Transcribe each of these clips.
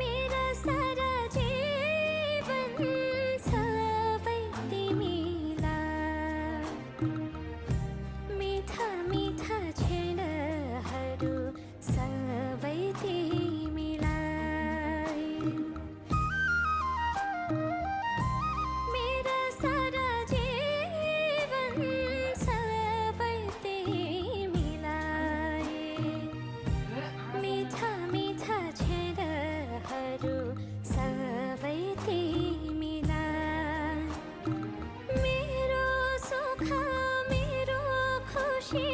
मेरा सारा जीवन सबै तिमीलाई मिठा मिठा क्षणहरू सबै तिमीलाई मेरा सारा जीवन सबै तिमीलाई मिठा मिठा क्षणहरू सबै तिमीलाई मेरो सुख मेरो खुसी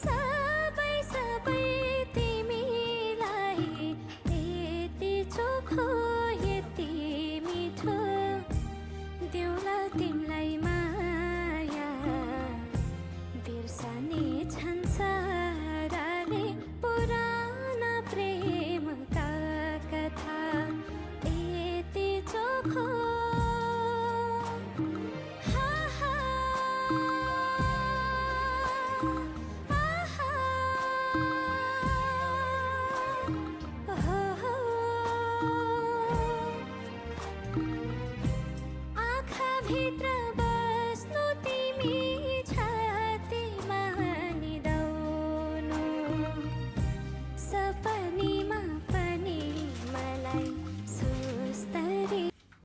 सबै सबै तिमीलाई यति चोखो यति मिठो देउला तिमीलाई माया बिर्सने छन्छ